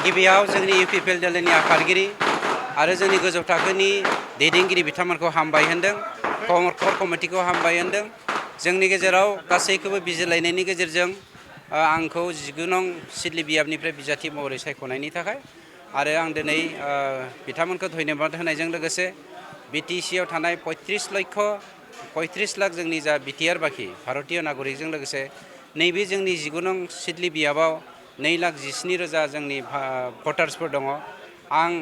गिबियाव जोंनि इउपिपिएल दोलोनि आफादगिरि आरो जोंनि गोजौ थाखोनि दैदेनगिरि बिथांमोनखौ हामबाय होनदों, क'र कमिटिखौ हामबाय होनदों। जोंनि गेजेराव गासैखौबो बिजिरलायनायनि गेजेरजों आंखौ 19 नं सिदलि बियाबनिफ्राय बिजाथि महरै सायख'नायनि थाखाय आरो आं दिनै बिथांमोनखौ धन्यबाद होनायजों लोगोसे बिटिसिआव थानाय 35 लाख जोंनि जा बिटिआर बाखि भारतीय नागरिकजों लोगोसे नैबे जोंनि 19 नं सिदलि बियाबाव 2,17,000 जोंनि भटार्सफोर दङ। आं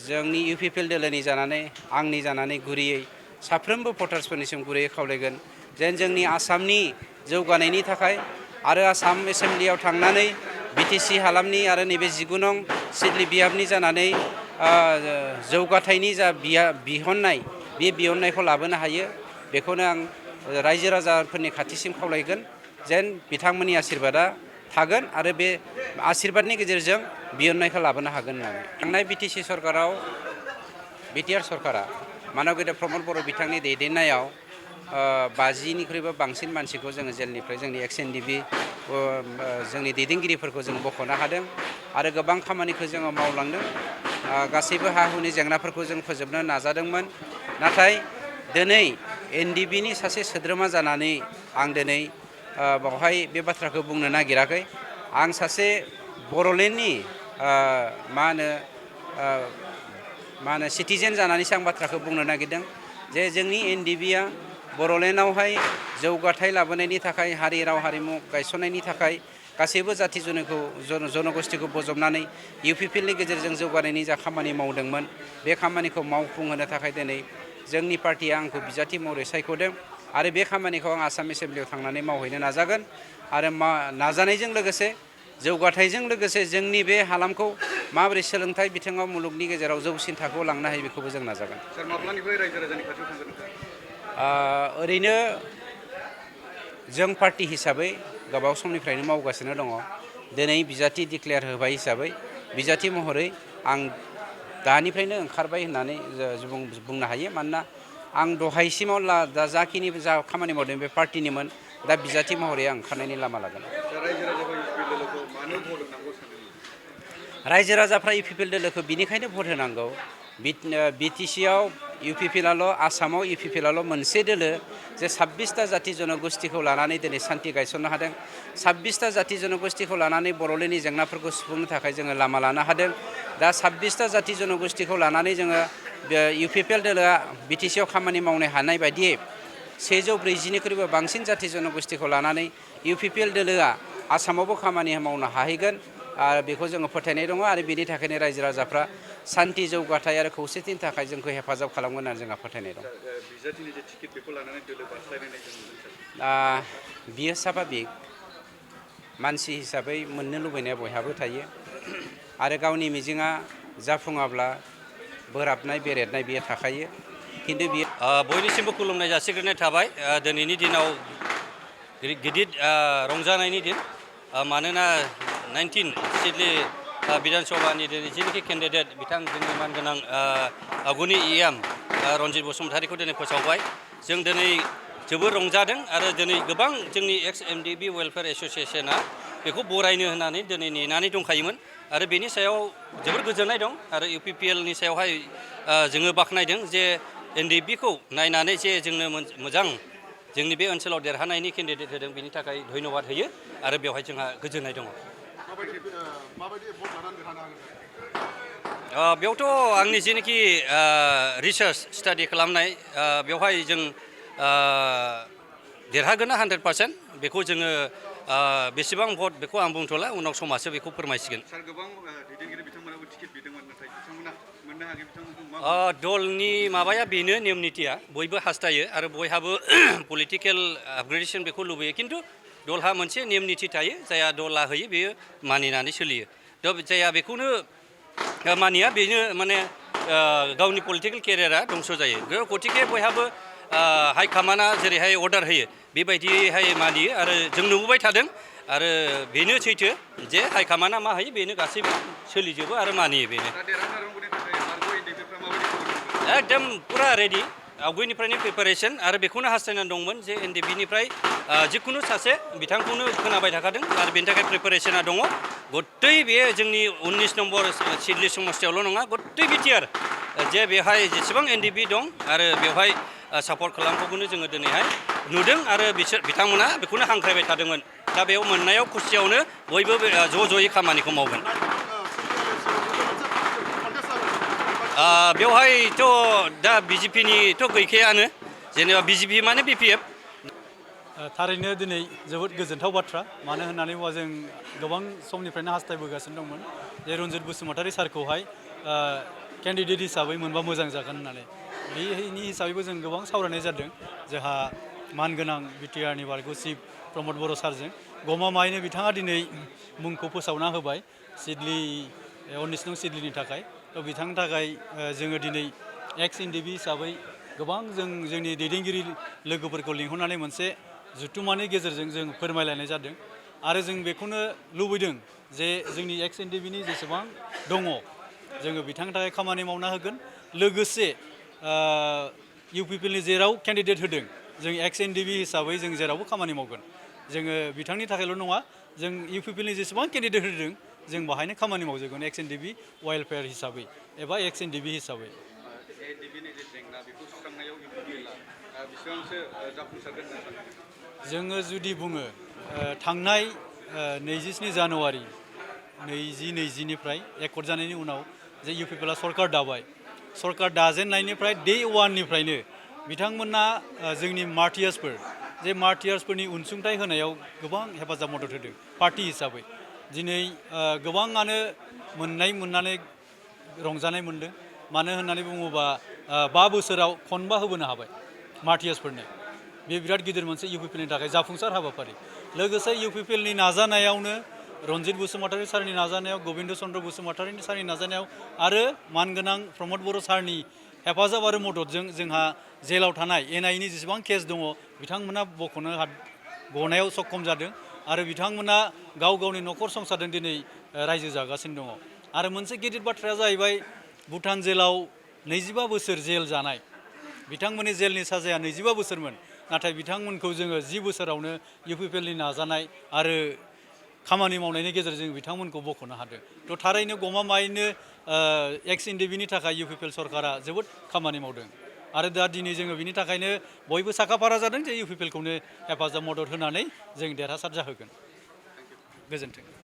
जोंनि इउपिपिएल दोलोनि जानानै आंनि जानानै गुरैयै साफ्रोमबो भटार्सफोरनिसिम गुरैयै खावलायगोन जेन जोंनि आसामनि जौगानायनि थाखाय आरो आसाम एसेम्ब्लियाव थांनानै बिटिसि हालामनि आरो नैबे 19 नं सिदलि बियाबनि जानानै जौगाथायनि जा बिहननाय बे बिहननायखौ लाबोनो हायो बेखौनो आं रायजो राजाफोरनि खाथिसिम खावलायगोन जेन बिथांमोननि आशीर्बादा थागोन आरो बे आशीर्बादनि गेजेरजों बिहननायखौ लाबोनो हागोन होननानै। थांनाय बिटिसि सरकाराव बिटिआर सरकारा मानब गेदेर प्रमद बर' बिथांनि दैदेननायाव 50निख्रुइबो बांसिन मानसिखौ जोङो जेलनिफ्राय जोंनि एक्स एनडिबि जोंनि दैदेनगिरिफोरखौ जों बख'नो हादों आरो गोबां खामानिखौ जोङो मावलांदों। गासैबो हा हुनि जेंनाफोरखौ जों फोजोबनो नाजादोंमोन। नाथाय दिनै एनडिबिनि सासे सोद्रोमा जानानै आं दिनै बावहाय बे बाथ्राखौ बुंनो नागिराखै। आं सासे बर'लेण्डनि मा होनो सिटिजेन जानानैसो आं बाथ्राखौ बुंनो नागिरदों जे जोंनि एनडिबिआ बर'लेण्डआवहाय जौगाथाय लाबोनायनि थाखाय हारि राव हारिमु गायसननायनि थाखाय गासैबो जाथि जनगोष्ठीखौ बजबनानै इउपिपिएलनि गेजेरजों जौगानायनि जा खामानि मावदोंमोन बे खामानिखौ मावफुंहोनो थाखाय दिनै जोंनि पार्टिया आंखौ बिजाथि महरै सायख'दों आरो बे खामानिखौ आं आसाम एसेम्ब्लियाव थांनानै मावहैनो नाजागोन आरो नाजानायजों लोगोसे जौगाथायजों लोगोसे जोंनि बे हालामखौ माबोरै सोलोंथाइ बिथिङाव मुलुगनि गेजेराव जौसिन थाखोआव लांनो हायो बेखौबो जों नाजागोन। सार माब्लानिफ्राय रायजो राजानि खाथियाव थांगोन नोंथाङा? ओरैनो जों पार्टि हिसाबै गोबाव समनिफ्रायनो मावगासिनो दङ। दिनै बिजाथि डिक्लेयार होबाय हिसाबै बिजाथि महरै आं दानिफ्रायनो ओंखारबाय होननानै बुंनो हायो। मानोना आं दहायसिमाव दा जाखिनि खामानि मावदों बे पार्टिनिमोन, दा बिजाथि महरै आं ओंखारनायनि लामा लागोन। रायजो राजाखौ इउपिपिएल दोलोखौ मानो भट होनांगौ सानो? रायजो राजाफ्रा इउपिपिएल दोलोखौ बिनिखायनो भट होनांगौ। बिटिसिआव इउपिपिएलआल' आसामाव इउपिपिएलआल' मोनसे दोलो जे 26टा जाथि जनगोष्ठीखौ लानानै दिनै सान्थि गायसननो हादों। 26टा जाथि जनगोष्ठीखौ लानानै बर'लेण्डनि जेंनाफोरखौ सुफुंनो थाखाय जोङो लामा लानो हादों। दा 26टा जाथि जनगोष्ठीखौ लानानै जोङो इउपिपिएल दोलोआ बिटिसिआव खामानि मावनो हानाय बायदियै 140निख्रुइबो बांसिन जाथि जनगोष्ठीखौ लानानै इउपिपिएल दोलोआ आसामावबो खामानि मावनो हाहैगोन बेखौ जोङो फोथायनाय दङ आरो बेनि थाखायनो रायजो राजाफ्रा सान्थि जौगाथाय आरो खौसेथिनि थाखाय जोंखौ हेफाजाब खालामगोन होननानै जोंहा फोथायनाय दं। बिजाथिनि जे टिकेट बेखौ लानानै दोलो बास्लायनाय जों नुदों। बियो स्वाभाबिक। मानसि हिसाबै मोननो लुबैनाया बयहाबो थायो आरो गावनि मिजिङा जाफुङाब्ला बोराबनाय बेरेदनाय बियो थाखायो। खिन्थु बियो बयनिसिमबो खुलुमनाय जासिग्रोनाय थाबाय। दिनैनि दिनाव गिदिर रंजानायनि दिन। मानोना 19 सिदलि बिधान सभानि दिनै जेनोखि केन्डिडेट बिथां जोंनि मानगोनां आगुनि EM रन्जित बसुमतारीखौ दिनै फोसावबाय। जों दिनै जोबोर रंजादों आरो दिनै गोबां जोंनि एक्स एनडिबि वेलफेयार एस'सियेसना बेखौ बरायनो होननानै दिनै नेनानै दंखायोमोन आरो बेनि सायाव जोबोर गोजोननाय दं आरो इउपिपिएलनि सायावहाय जोङो बाख्नायदों जे एनडिबिखौ नायनानै जे जोंनो मोजां जोंनि बे ओनसोलाव देरहानायनि केन्डिडेट होदों बेनि थाखाय धन्यबाद होयो आरो बेवहाय जोंहा गोजोननाय दङ। माबायदि भट लानानै देरहानो हागोन? बेयावथ' आंनि जेनोखि रिसार्च स्टाडि खालामनाय बेवहाय जों देरहागोना 100%। बेखौ जोङो बेसेबां भट बेखौ आं बुंथ'ला, उनाव समासो बेखौ फोरमायसिगोन। सार गोबां दैदेनगिरि बिथांमोनाबो टिकेट बिदोंमोन, नाथाय बिथांमोना मोननो हायाखै। बिथांमोनखौ मा दलनि माबाया बेनो नेम निथिया बयबो हास्थायो आरो बयहाबो पलिटिकेल आपग्रेडेसन बेखौ लुबैयो। खिन्थु दलहा मोनसे नेम निथि थायो, जायहा दला होयो बेयो मानिनानै सोलियो। जायहा बेखौनो मानिया बेनो माने गावनि पलिटिकेल केरियारा दंस' जायो। गतिके बयहाबो हाइकामान्डआ जेरैहाय अर्डार होयो बेबायदिहाय मानियो आरो जों नुबोबाय थादों आरो बेनो सैथो जे हाइकामान्डआ मा होयो बेनो गासैबो सोलिजोबो आरो मानियो बेनो। एकदम पुरा रेडि, आवगायनिफ्रायनो प्रिपारेसन आरो बेखौनो हास्थायनानै दंमोन जे एनडिबिनिफ्राय जिखुनु सासे बिथांखौनो खोनाबाय थाखादों आरो बेनि थाखाय प्रिपारेसना दङ। गत्तै बे जोंनि 19 नम्बर सिडली समस्थियावल' नङा गत्तै बिटिआर जे बेवहाय जेसेबां एनडिपि दं आरो बेवहाय सापर्ट खालामखौबोनो जोङो दिनैहाय नुदों आरो बिथांमोना बेखौनो हांख्रायबाय थादोंमोन दा बेयाव मोननायाव खुसियावनो बयबो ज' ज'यै खामानिखौ मावगोन बेवहायथ' दा बिजेपिनिथ' गैखायानो जेनेबा बिजेपि माने बिपिएफ थारैनो दिनै जोबोद गोजोनथाव बाथ्रा मानो होननानै बुङोबा जों गोबां समनिफ्रायनो हास्थायबोगासिनो दंमोन जे रन्जित बसुमतारी सारखौहाय केन्डिडेट हिसाबै मोनबा मोजां जागोन होननानै बेनि हिसाबैबो जों गोबां सावरायनाय जादों जोंहा मानगोनां बिटिआरनि बारग' चिफ प्रमद बर' सारजों गमामायैनो बिथाङा दिनै मुंखौ फोसावना होबाय सिडली 19 नं सिडलीनि थाखाय थ' बिथांनि थाखाय जोङो दिनै एक्स एनडिपि हिसाबै गोबां जोंनि दैदेनगिरि लोगोफोरखौ लिंहरनानै मोनसे जुथुमानि गेजेरजों जों फोरमायलायनाय जादों आरो जों बेखौनो लुबैदों जे जोंनि एक्स एनडिपिनि जेसेबां दङ जोङो बिथांनि थाखाय खामानि मावना होगोन लोगोसे इउपिपिएलनि जेराव केन्डिडेट होदों जों एक्स एनडिपि हिसाबै जों जेरावबो खामानि मावगोन जोङो बिथांनि थाखायल' नङा जों इउपिपिएलनि जेसेबां केन्डिडेट होदों जों बाहायनो खामानि मावजोबगोन एक्स एनडिपि वेलफेयार हिसाबै एबा एक्स एनडिपि हिसाबै एनडिपिनि जे जेंना बेखौ सुस्रांनायाव इउपिपिएलआ बेसेबांसो जाफुंसारगोन होनना सानो जोङो जुदि बुङो थांनाय 27 जानुवारि 2020निफ्राय एकर्ड जानायनि उनाव जे इउपिपिएलआ सरकार दाबाय सरकार दाजेननायनिफ्राय डे वाननिफ्रायनो बिथांमोना जोंनि मार्टियार्सफोर जे मार्टियार्सफोरनि अनसुंथाइ होनायाव गोबां हेफाजाब मदद होदों पार्टि हिसाबै दिनै गोबाङानो मोननानै रंजानाय मोनदों मानो होननानै बुङोबा 5 बोसोराव खनबा होबोनो हाबाय मार्टियार्सफोरनो बे बिराद गिदिर मोनसे इउपिपिएलनि थाखाय जाफुंसार हाबाफारि लोगोसे इउपिपिएलनि नाजानायावनो रन्जित बसुमतारी सारनि नाजानायाव गबिन्द चन्द्र बसुमतारी सारनि नाजानायाव आरो मानगोनां प्रमद बर' सारनि हेफाजाब आरो मददजों जोंहा जेलाव थानाय एनआइनि जेसेबां केस दङ बिथांमोना गनायाव सक्षम जादों आरो बिथांमोना गावनि न'खर संसारजों दिनै रायजो जागासिनो दङ आरो मोनसे गिदिर बाथ्राया जाहैबाय भुटान जेलाव 25 बोसोर जेल जानाय बिथांमोननि जेलनि साजाया 25 बोसोरमोन नाथाय बिथांमोनखौ जोङो 10 बोसोरावनो इउपिपिएलनि नाजानाय आरो खामानि मावनायनि गेजेरजों बिथांमोनखौ बख'नो हादों थ' थारैनो गमामायैनो एक्स एनडिपिनि थाखाय इउपिपिएल सरकारा जोबोद खामानि मावदों आरो दा दिनै जोङो बिनि थाखायनो बयबो साखाफारा जादों जे इउपिपिएलखौनो हेफाजाब मदद होनानै जों देरहासार जाहोगोन गोजोन्थों